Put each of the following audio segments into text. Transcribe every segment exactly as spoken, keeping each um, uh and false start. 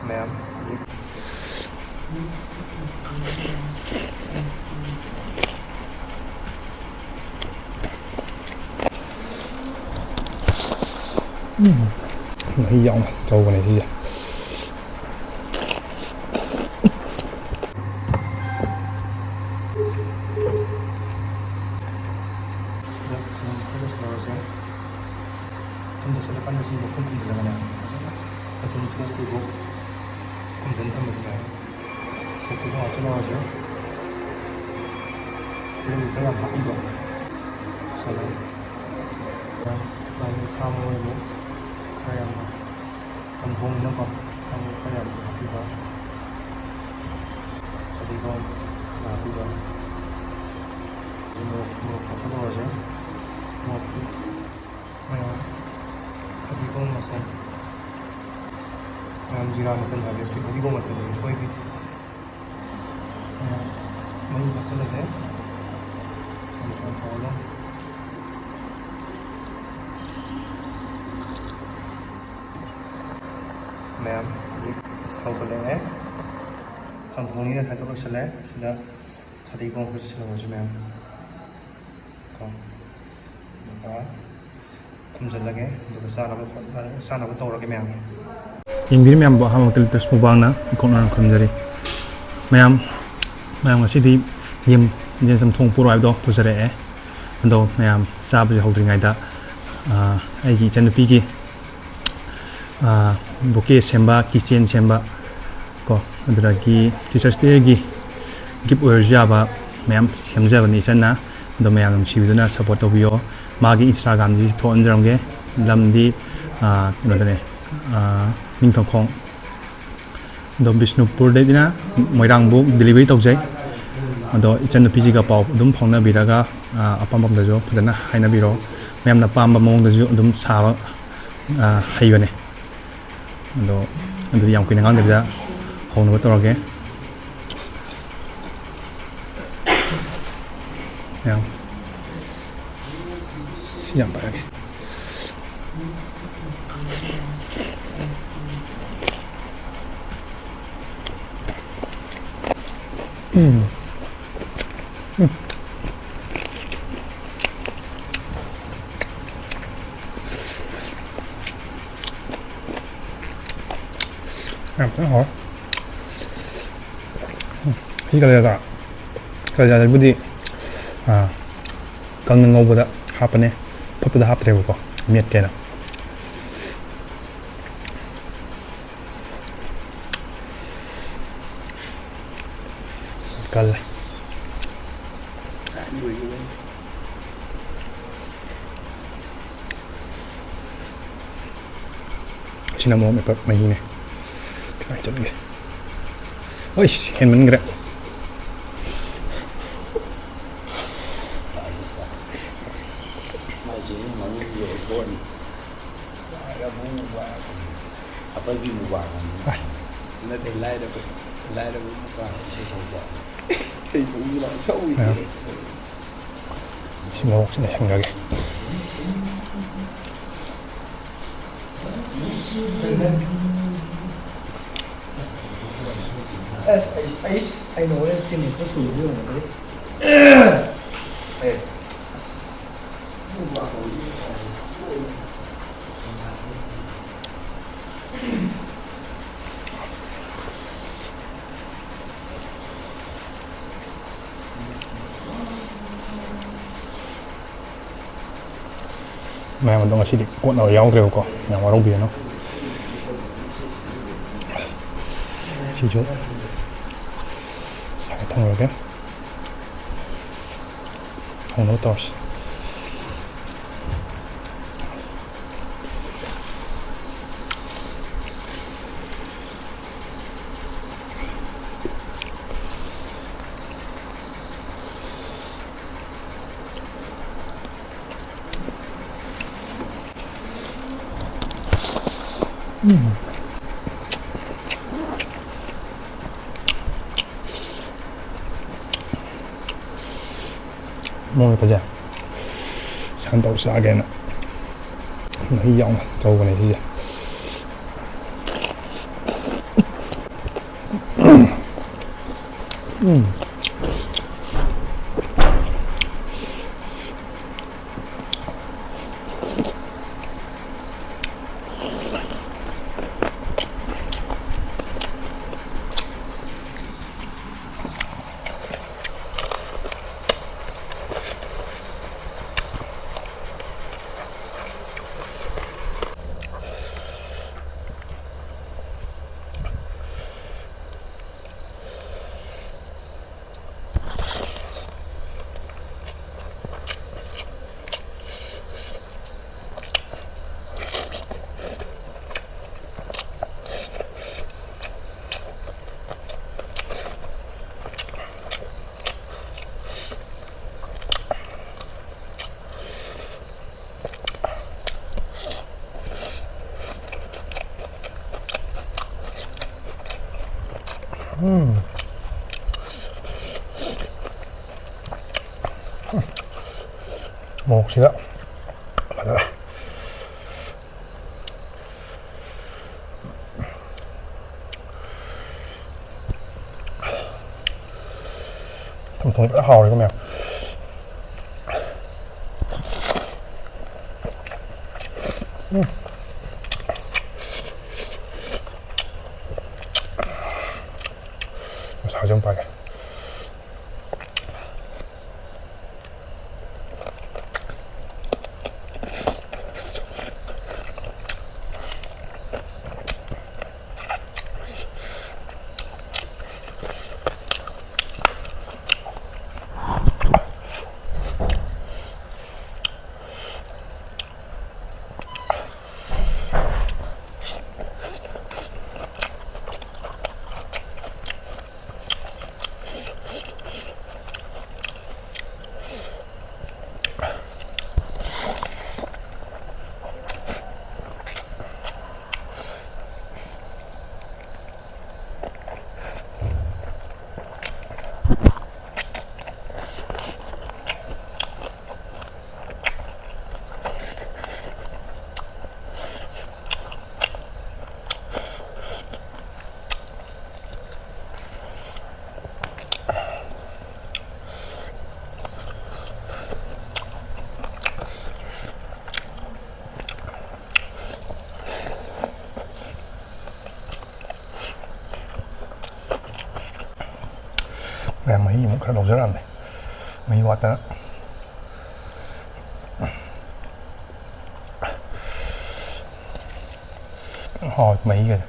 ꯃꯌꯥꯝ꯫ ꯎꯝ, ꯃꯍꯤ ꯌꯥꯎꯅ ꯇꯧꯕꯅꯦ ꯁꯤꯁꯦ꯫ ꯁꯤꯗ ꯊꯨꯝ ꯈꯔ ꯆꯥꯏꯁꯤꯜꯂꯧꯔꯁꯦ꯫ ꯊꯨꯝ ꯆꯥꯏꯁꯤꯜꯂꯀꯥꯟꯗ ꯁꯤ ꯃꯈꯨꯝ ꯈꯨꯝꯖꯤꯜꯂꯒꯅꯦ, ꯐꯖꯅ ꯃꯆꯨꯝ ꯊꯣꯛꯇ꯭ꯔꯤꯐꯥꯎ ꯈꯨꯝꯖꯤꯜꯂ ꯊꯝꯕꯁꯤꯅꯦ꯫ ꯁꯤ ꯇꯤꯜꯍꯧ ꯍꯥꯞꯆꯤꯜꯂꯧꯔꯁꯦ꯫ ꯇꯤꯜꯍꯧ ꯈꯔ ꯌꯥꯝ ꯍꯥꯞꯄꯤꯕ꯫ ꯃꯁꯥꯂꯥ ꯌꯥꯝ ꯁꯥ ꯃꯔꯣꯏ ꯑꯃꯨꯛ ꯈꯔ ꯌꯥꯝꯅ ꯆꯝꯊꯣꯡꯅꯤꯅꯀꯣ, ꯈꯔ ꯌꯥꯝ ꯍꯥꯞꯄꯤꯕ꯫ ꯐꯗꯤꯒꯣꯝ ꯈꯔ ꯍꯥꯞꯄꯤꯕ꯫ ꯃꯣꯔꯣꯛ, ꯃꯣꯔꯣꯛ ꯍꯥꯞꯆꯤꯜꯂꯧꯔꯁꯦ꯫ ꯃꯣꯔꯣꯛꯇꯤ ꯃꯌꯥꯝ ꯐꯗꯤꯒꯣꯝ ꯃꯆꯜ, ꯃꯌꯥꯝ ꯖꯤꯔꯥ ꯃꯆꯜ ꯍꯥꯏꯕꯁꯤ ꯐꯗꯤꯒꯣꯝ ꯃꯆꯜꯗꯒꯤ ꯁꯣꯏꯗꯦ꯫ ꯃꯌꯥꯝ ꯃꯍꯤ ꯍꯥꯞꯆꯤꯜꯂꯁꯦ꯫ ꯁꯪ ꯁꯪ ꯇꯧꯔꯒ꯫ ꯃꯌꯥꯝ ꯍꯧꯖꯤꯛ ꯁꯧꯒꯠꯂꯛꯑꯦ꯫ ꯆꯝꯊꯣꯡꯅꯤꯅ ꯈꯥꯏꯗꯣꯛ ꯂꯣꯏꯁꯤꯜꯂꯦ꯫ ꯁꯤꯗ ꯐꯗꯤꯒꯣꯝ ꯈꯔ ꯁꯤꯜꯍꯧꯔꯁꯤ ꯃꯌꯥꯝ꯫ ꯀꯣ꯫ ꯑꯗꯨꯒ ꯈꯨꯝꯖꯤꯜꯂꯒꯦ꯫ ꯑꯗꯨꯒ ꯆꯥꯅꯕ ꯈꯣꯠꯅ-, ꯆꯥꯅꯕ ꯇꯧꯔꯒꯦ ꯃꯌꯥꯝ꯫ ꯌꯦꯡꯕꯤꯔꯤ ꯃꯌꯥꯝꯕꯨ ꯑꯍꯥꯟꯕꯃꯛꯇ ꯂꯤꯇꯁ ꯃꯨꯛꯕꯥꯡꯅ ꯏꯀꯣꯛꯅꯅ ꯈꯨꯔꯨꯝꯖꯔꯤ꯫ ꯃꯌꯥꯝ, ꯃꯌꯥꯝ ꯉꯁꯤꯗꯤ ꯌꯦꯟ, ꯌꯦꯟ ꯆꯝꯊꯣꯡ ꯄꯨꯔꯣ ꯍꯥꯏꯕꯗꯣ ꯄꯨꯖꯔꯛꯑꯦ꯫ ꯑꯗꯣ ꯃꯌꯥꯝ ꯆꯥꯕꯁꯦ ꯍꯧꯗ꯭ꯔꯤꯉꯩꯗ, ꯑꯥ, ꯑꯩꯒꯤ ꯏꯆꯟꯅꯨꯄꯤꯒꯤ, ꯑꯥ, bouquet ꯁꯦꯝꯕ, keychain ꯁꯦꯝꯕ ꯀꯣ, ꯑꯗꯨꯗꯒꯤ Teachers Dayꯒꯤ gift ꯑꯣꯏꯔꯁꯨ ꯌꯥꯕ ꯃꯌꯥꯝ ꯁꯦꯝꯖꯕꯅꯤ ꯏꯆꯟꯅ꯫ ꯑꯗꯣ ꯃꯌꯥꯝ ꯅꯨꯡꯁꯤꯕꯤꯗꯨꯅ support ꯇꯧꯕꯤꯌꯣ꯫ ꯃꯥꯒꯤ Instagramꯁꯤ ꯊꯣꯛꯍꯟꯖꯔꯝꯒꯦ꯫ ꯂꯝꯗꯤ, ꯑꯥ, ꯀꯩꯅꯣꯗꯅꯦ, ꯑꯥ, ꯅꯤꯡꯊꯧꯈꯣꯡ꯫ ꯑꯗꯣ ꯕꯤꯁꯅꯨꯄꯨꯔꯗꯩꯅ ꯃꯣꯏꯔꯥꯡꯕꯨꯛ delivery ꯇꯧꯖꯩ꯫ ꯑꯗꯣ ꯏꯆꯟꯅꯨꯄꯤꯁꯤꯒ ꯄꯥꯎ ꯑꯗꯨꯝ ꯐꯥꯎꯅꯕꯤꯔꯒ, ꯑꯥ, ꯑꯄꯥꯝ ꯄꯥꯝꯗꯁꯨ ꯐꯖꯅ ꯍꯥꯏꯅꯕꯤꯔꯣ꯫ ꯃꯌꯥꯝꯅ ꯄꯥꯝꯕ ꯃꯑꯣꯡꯗꯁꯨ ꯑꯗꯨꯝ ꯁꯥꯕ, ꯑꯥ, ꯍꯩꯕꯅꯦ꯫ ꯑꯗꯣ ꯑꯗꯨꯗꯤ ꯌꯥꯝ ꯀꯨꯏꯅ ꯉꯥꯡꯗꯕꯤꯗ ꯍꯧꯅꯕ ꯇꯧꯔꯒꯦ꯫ ꯌꯥꯝ, ꯁꯤ ꯌꯥꯝ ꯄꯥꯏꯔꯒꯦ꯫ ꯎꯝ꯫ ꯎꯝ꯫ ꯌꯥꯝ ꯐꯖꯅ ꯍꯥꯎꯔꯦ꯫ ꯎꯝ꯫ ꯁꯤ ꯀꯂꯦꯖꯥ, ꯀꯂꯦꯖꯥꯁꯤꯕꯨꯗꯤ, ꯑꯥ, ꯀꯪꯅ ꯉꯧꯕꯗ ꯍꯥꯞꯄꯅꯦ, ꯐꯨꯠꯄꯗ ꯍꯥꯞꯇ꯭ꯔꯦꯕꯀꯣ, ꯃꯦꯠꯀꯦꯅ꯫ ꯀꯜꯂꯦ꯫ ꯑꯁꯤꯅ ꯃꯣꯔꯣꯛ ꯃꯦꯠꯄ ꯃꯍꯤꯅꯦ꯫ ꯀꯃꯥꯏꯅ ꯆꯠꯂꯤꯒꯦ? ꯑꯩꯁ, ꯍꯦꯟꯃꯟꯈ꯭ꯔꯦ꯫ ꯃꯥꯏꯁꯦ ꯃꯃꯤꯡꯒꯤ ꯑꯦꯛꯁꯄꯣꯔꯠꯅꯤ꯫ ꯑꯄꯩꯕꯤ ꯃꯨꯕꯥꯔꯛ ꯍꯥꯏꯅꯤ꯫ ꯑꯥꯏ꯫ ꯅꯠꯇꯦ, ꯂꯥꯏꯔꯕ, ꯂꯥꯏꯔꯕ ꯃꯨꯕꯥꯔꯛ꯫ ꯏꯁꯩ ꯁꯛꯄ꯫ ꯏꯁꯩ ꯁꯛꯎꯁꯤ ꯂꯥꯎ, ꯁꯛꯎꯁꯤ꯫ ꯑꯥ꯫ ꯁꯤ ꯃꯣꯔꯣꯛꯁꯤ ꯂꯩꯁꯟꯈ꯭ꯔꯒꯦ꯫ ꯑꯁ, ꯑꯩ, ꯑꯩꯁ, ꯑꯩꯅ ꯍꯣꯔꯦꯟ ꯆꯤꯅꯤ ꯈꯔ ꯁꯨꯕꯗꯤ ꯑꯣꯏꯔꯝꯒꯅꯤ꯫ ꯑꯦ꯫ ꯃꯌꯥꯝ ꯑꯗꯣ ꯉꯁꯤꯗꯤ ꯀꯣꯠꯅꯕ ꯌꯥꯎꯗ꯭ꯔꯦꯕꯀꯣ, ꯌꯥꯝ ꯋꯥꯔꯧꯕꯤꯒꯅꯨ꯫ ꯁꯤꯁꯨ ꯁꯥꯏ ꯊꯝꯈ꯭ꯔꯒꯦ꯫ ꯍꯧꯅꯕ ꯇꯧꯔꯁꯤ꯫ ꯎꯝ꯫ ꯃꯣꯔꯣꯛ ꯃꯦꯠꯄꯁꯦ ꯁꯨꯃꯥꯏꯅ ꯇꯧꯔ ꯆꯥꯒꯦꯅ ꯃꯍꯤ ꯌꯥꯎꯅ ꯇꯧꯕꯅꯦ ꯁꯤꯁꯦ꯫ ꯎꯝ꯫ ꯎꯝ꯫ ꯃꯣꯔꯣꯛꯁꯤꯒ ꯐꯖꯔꯦ꯫ ꯊꯨꯝ ꯊꯨꯝ ꯐꯖꯅ ꯍꯥꯎꯔꯦꯀꯣ ꯃꯌꯥꯝ꯫ ꯎꯝ꯫ ꯃꯁꯥꯁꯦ ꯑꯃ ꯄꯥꯏꯒꯦ꯫ ꯃꯌꯥꯝ ꯃꯍꯤ ꯑꯃꯨꯛ ꯈꯔ ꯂꯧꯖꯔꯛꯑꯕꯅꯦ, ꯃꯍꯤ ꯋꯥꯠꯇꯅ꯫ ꯍꯥꯎ, ꯃꯍꯤꯒꯁꯦ꯫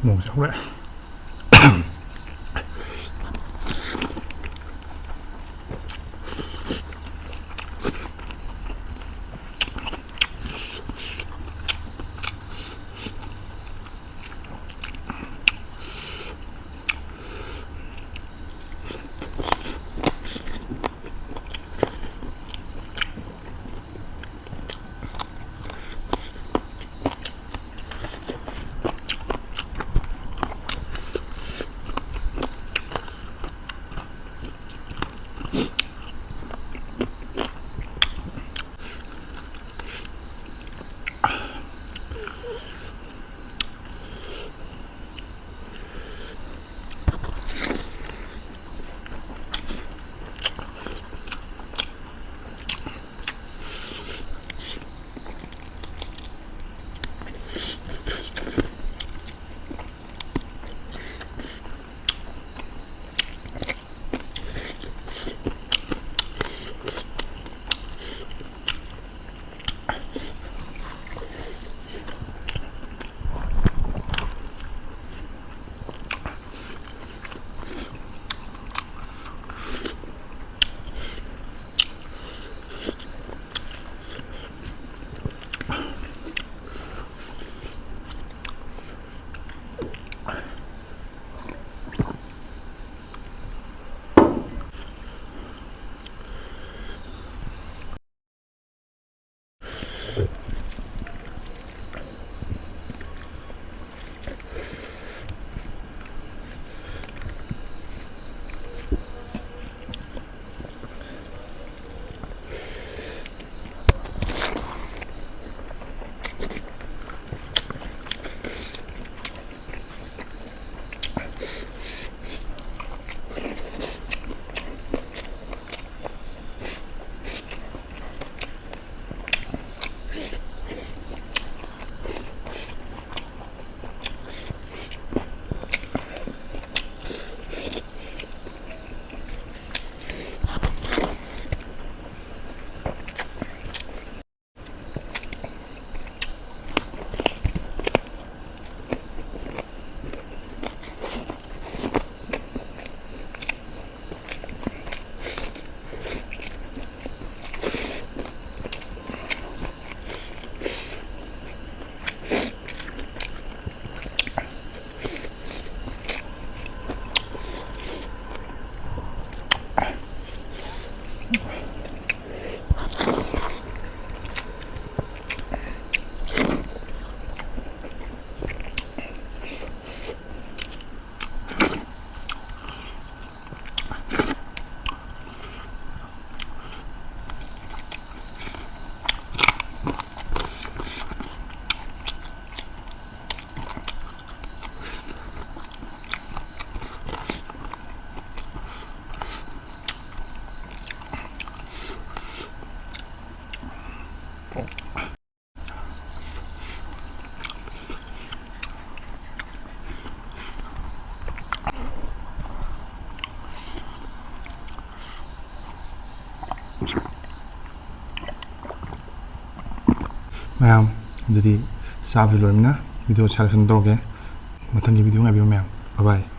ꯃꯣꯔꯣꯛꯁꯦ ꯍꯧꯔꯛꯑꯦ꯫ ꯃꯌꯥꯝ, ꯑꯗꯨꯗꯤ ꯆꯥꯕꯁꯨ ꯂꯣꯏꯔꯃꯤꯅ video ꯁꯦꯂꯦꯛꯁꯟ ꯇꯧꯔꯒꯦ꯫ ꯃꯊꯪꯒꯤ video ꯉꯥꯏꯕꯤꯌꯨ ꯃꯌꯥꯝ꯫ Bye bye꯫